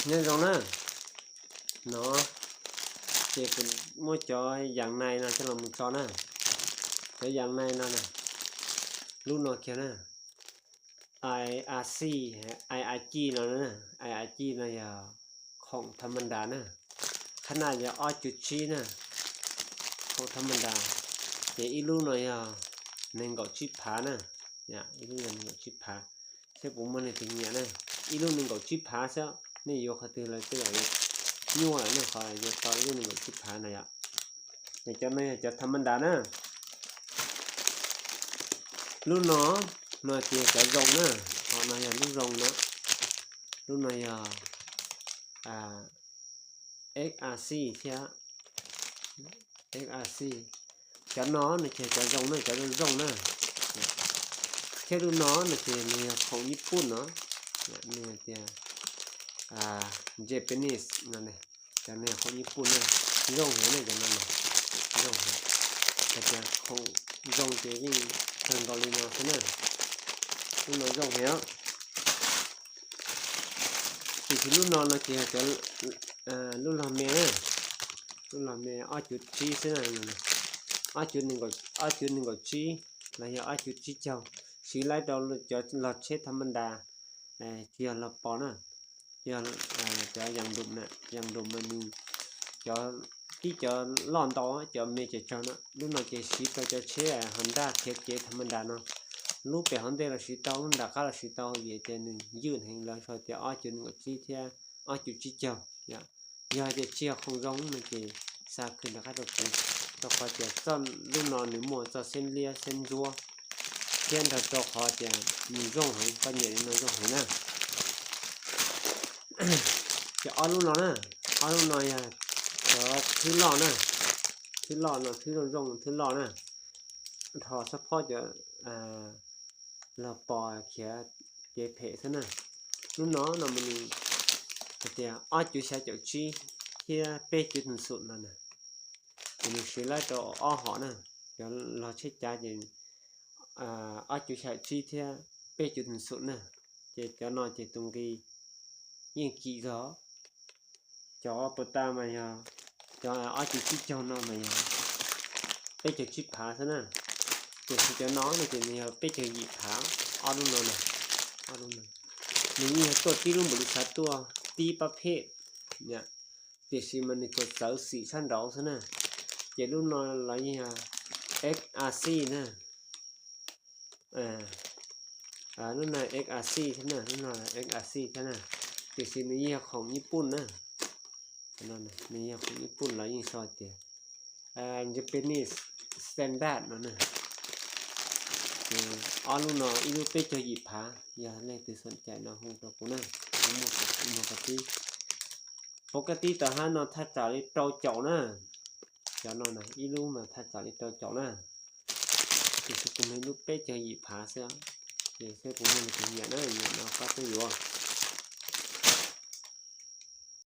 Nyob zoo na, no ces kuv muab cov yas nais no coj los mus tso na. Cov yas nais no, lub no kiag na, I R C, I R G no, I R G no yog khoom tha ma ntas na, khab naj yog ob cuv tsib na, khoom tha ma ntas, ces ib lub no yog nees nkaum tsib phav na, ib lub yog nees nkaum tsib phav, seb puas muaj leej twg nyiam na, ib lub nees nkaum tsib phav xwb, nej yuav qhov twg los tej zaum nyuaj lawm nej qhov yuav tau ib lub nees nkaum tsib phav no yom. Ces cov no yog cov tha ma ntas na. Lub no, no ces cov zoo na, ho no yog lub zoo na, lub no yog X R C thiab, X R C. Cov no no ces cov zoo na, cov zoo zoo na. Thiab lub no no ces nws yog khoom Nyij Pooj no, nws tias Japanese no, cov no yog khoom Nyij Pooj na, zoo heev na cov no, zoo heev. Hais tias khoom zoo ces yeej kawg nkaus li no xwb na. Lub no zoo heev. Tiam sis lub no no ces cov, lub los me na, lub los me ob cuv tsib xwb na, ob cuv, ob cuv nees nkaum tsib los yog ob cuv tsib caug, siv laib rau cov log tsheb tha ma ntas, tsis yog log pos na, yog cov yas dum na, yas dum mas nws cov, tib cov loj ntau, cov me cov tsawg no. Lub no ces siv rau cov tsheb Honda khiav kev tha ma ntas no. Lub pem hauv ntej los siv tau, lub nram qab los siv tau, vim tias nws ywj heev, lawv sau tias ob cuv nees nkaum tsib thiab ob cuv tsib caug. Yog tias tsis yog khoom zoo no ces xa khwv nram qab rau kuv, rau qhov tias txoj lub no nws muaj txoj xeeb liab xeeb ntsuab, thiab nrog rau qhov tias nws zoo heev, koj nyiam li no zoo heev na. Ces ob lub no na, ob lub no yog cov thwb loj na, thwb loj no, thwb zoo zoo thwb loj na, rho xab phob cov log pos khiav kev phem xwb na. Lub no no mas nws hais tias ob cuv xya caum tsib thiab peb cuv tun xum no na, ces nws siv laib rau ob hom na, cov log tsheb cav ces ob cuv xya caum tsib thiab peb cuv tun xum na, ces cov no ces tus nqi yeej kim zog. Cov puas tas mas yog, cov ob cuv tsib caug no mas yog peb caug tsib phav xwb na, tiam sis cov no no ces nws yog peb caug yim phav, ob lub no na, ob lub no. Nws yeej yog tuaj tib lub npaum li xav tuaj tib pab phem, tiam sis mas nws tsuas txawv xim sab nraud xwb na. Ces lub no los yeej yog X R C na. Lub no X R C thiab na, lub no X R C thiab na, tiam sis nws yeej yog khoom Nyij Pooj na. Nws yog khoom Nyij Pooj los yeej sau tias Japanese standard no na. Ces ob lub no ib lub peb caug yim phav, yog leej twg xom cai no hu rau kuv na, kuv muag qhov tib. Pov kas tib tau hab no thaj tsam li rau caum na. Cov no na ib lub mas thaj tsam li rau caum na. Tiam sis kuv muag ib lub peb caug yim phav xwb, ces seb puas muaj leej twg nyiam na, nyiam no koj tuaj yuav.